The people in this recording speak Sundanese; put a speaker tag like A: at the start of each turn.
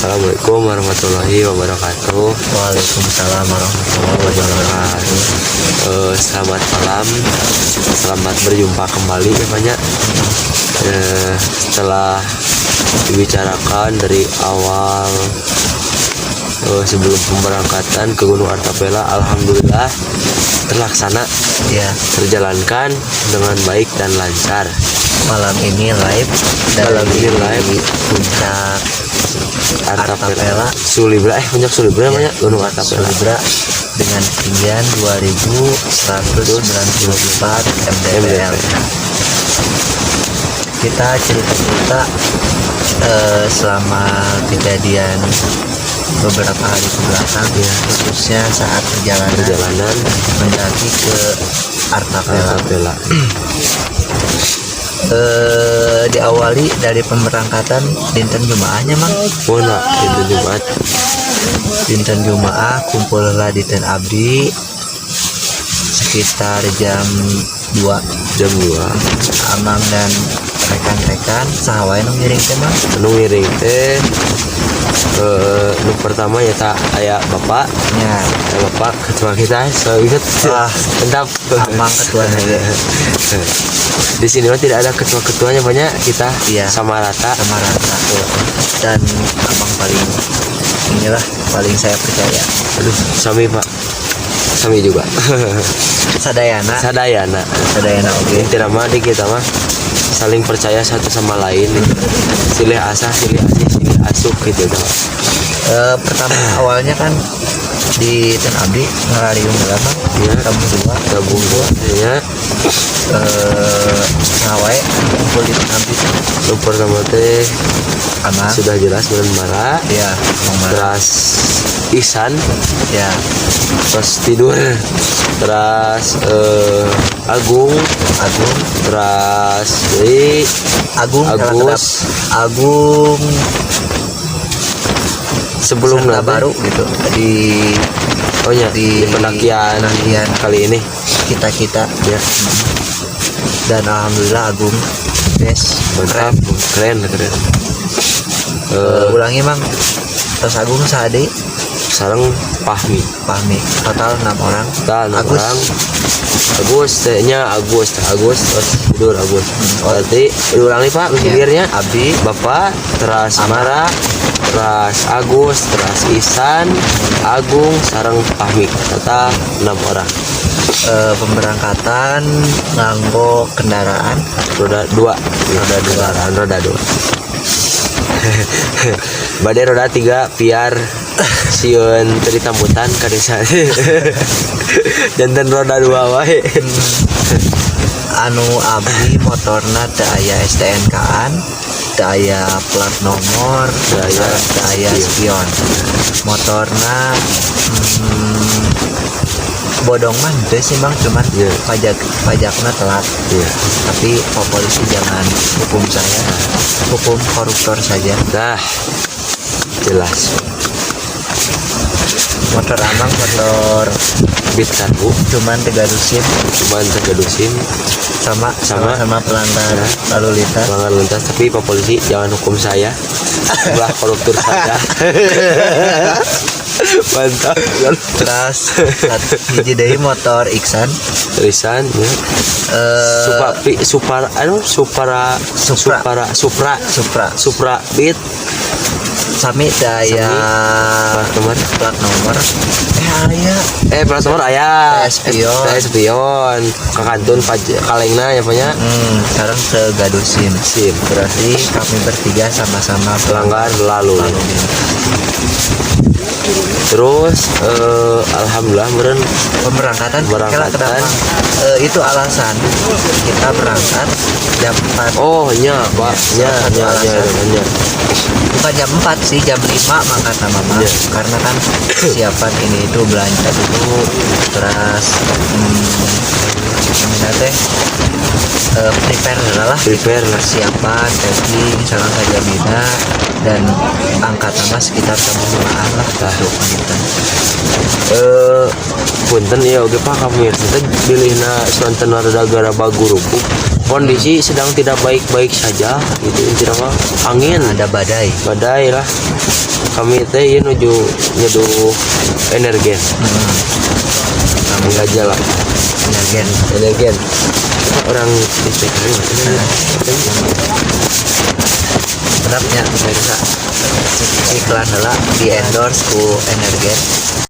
A: Assalamualaikum warahmatullahi wabarakatuh.
B: Waalaikumsalam warahmatullahi wabarakatuh.
A: Selamat malam, selamat berjumpa kembali ya banyak. Setelah dibicarakan dari awal, sebelum pemberangkatan ke Gunung Artapela, alhamdulillah terlaksana, terjalankan dengan baik dan lancar.
B: Malam ini live dari
A: Malam ini live.
B: Puncak
A: Artapela.
B: Artapela.
A: Sulibra, puncak Sulibra namanya, Gunung Artapela.
B: Sulibra dengan ketinggian 2194 mdpl.
A: MDPL.
B: Kita cerita-cerita selama kejadian beberapa hari ke belakang, khususnya saat perjalanan,
A: Perjalanan
B: mendaki ke Artapela.
A: Artapela.
B: Diawali dari pemberangkatan dinten Jumaahnya, Mang.
A: Mana itu Jumat?
B: Dinten Jumaah kumpullah di Ten Abdi sekitar jam 2.
A: Jam 2.
B: Amang dan rekan-rekan, saha wae nu ngiring teh, Mang?
A: Anu ngiring teh, nu pertama ya tak aya bapak, aya bapak ketua kita, so ingat.
B: Ah.
A: Mantap.
B: Amang ketua.
A: Di sini mah tidak ada ketua-ketuanya, banyak kita sama rata.
B: Sama rata dan Amang paling inilah, paling saya percaya.
A: Aduh, sami, Pak, sami juga.
B: Sadayana.
A: Sadayana.
B: Sadayana, oke.
A: Intinya mah di kita mah saling percaya satu sama lain gitu. Silih asah, silih asih, silih asuh gitu tau.
B: Pertama awalnya kan di Ten Abdi ngalariung heula, Mang. Tabung dua.
A: Gabung dua ya.
B: Saha wae kumpul di Ten Abdi?
A: Nu pertama teh
B: Amang.
A: Sudah jelas bulan Mara.
B: Ya, Amang Mara.
A: Terus Ihsan. Terus tidur, terus Agung.
B: Agung.
A: Terus jadi
B: Agung salah.
A: Agus.
B: Kedap. Agung
A: sebelum
B: serta
A: nanti
B: baru gitu di
A: Oh ya, di pendakian,
B: pendakian.
A: Kali ini.
B: Kita kita Dan alhamdulillah Agung best.
A: Mantap, keren keren.
B: Ulangi, Mang, terus Agung sade.
A: Sareng Pahmi.
B: Pahmi, total enam orang.
A: Total enam
B: Agus.
A: Orang. Agus tehnya, Agus Agus terus tidur Agus. Berarti diulangi, Pak, pikirnya.
B: Abdi.
A: Bapak, terus Mara, terus Agus, terus Isan, Agung sareng Pahmi, total enam orang.
B: Pemberangkatan nganggo kendaraan
A: roda dua.
B: Roda dua.
A: Kendaraan roda dua, bade roda tiga biar sieun teu ditamputan ka desa, janten roda dua wae.
B: Anu abdi motorna teu aya STNK-an, teu aya plat nomor,
A: Teu aya
B: teu aya spion. Motorna bodong mah henteu sih, Bang, cuman pajakna telat. Tapi Pak Polisi jangan hukum saya, hukum koruptor saja.
A: Nah, jelas.
B: Motor Amang motor
A: Beat karbu.
B: Cuman teu gaduh SIM.
A: Cuman teu gaduh SIM.
B: Sama
A: Sama.
B: sama sama pelanggar lalu lintas.
A: Pelanggar lintas, tapi Pak Polisi jangan hukum saya, belah koruptor saja. Mantap.
B: Terus hiji deui motor Iksan.
A: Tulisan ya. Supra Supra anu Supra.
B: Supra.
A: Supra Supra.
B: Supra.
A: Supra Beat.
B: Sami daya.
A: Plat nomor.
B: Plat nomor aya.
A: Plat nomor aya.
B: Spion.
A: Spion kakantun kalengna ya punya.
B: Sekarang teu gaduh SIM.
A: SIM.
B: Berarti kami bertiga sama-sama
A: pelanggar lalu
B: lalu lintas.
A: Terus alhamdulillah meren
B: Pemberangkatan.
A: Pemberangkatan.
B: Kela kenapa? Itu alasan kita berangkat jam 4.
A: Oh nya, Pak, nya.
B: Salah satu
A: Nya nya.
B: Alasan.
A: Nya.
B: Bukan jam 4 sih, jam 5 mangkat sama Mama. Karena kan persiapan ini itu, belanja dulu, terus ini teh prepare lah.
A: Prepare lah.
B: Persiapan packing sareng sajabina. Dan angka tambah sekitar 5-an lah gitu gitu.
A: Punten ya oge, Pak, kamirsa teh bilihna sonten rada garabag gurubug, kondisi sedang tidak baik-baik saja gitu, intinya mah angin.
B: Ada badai.
A: Badai lah. Kami teh ieu nuju nyeduh Energen.
B: Kami
A: aja lah.
B: Energen.
A: Energen orang listrik.
B: Benarnya pemirsa, iklan heula di endorse ku Energen.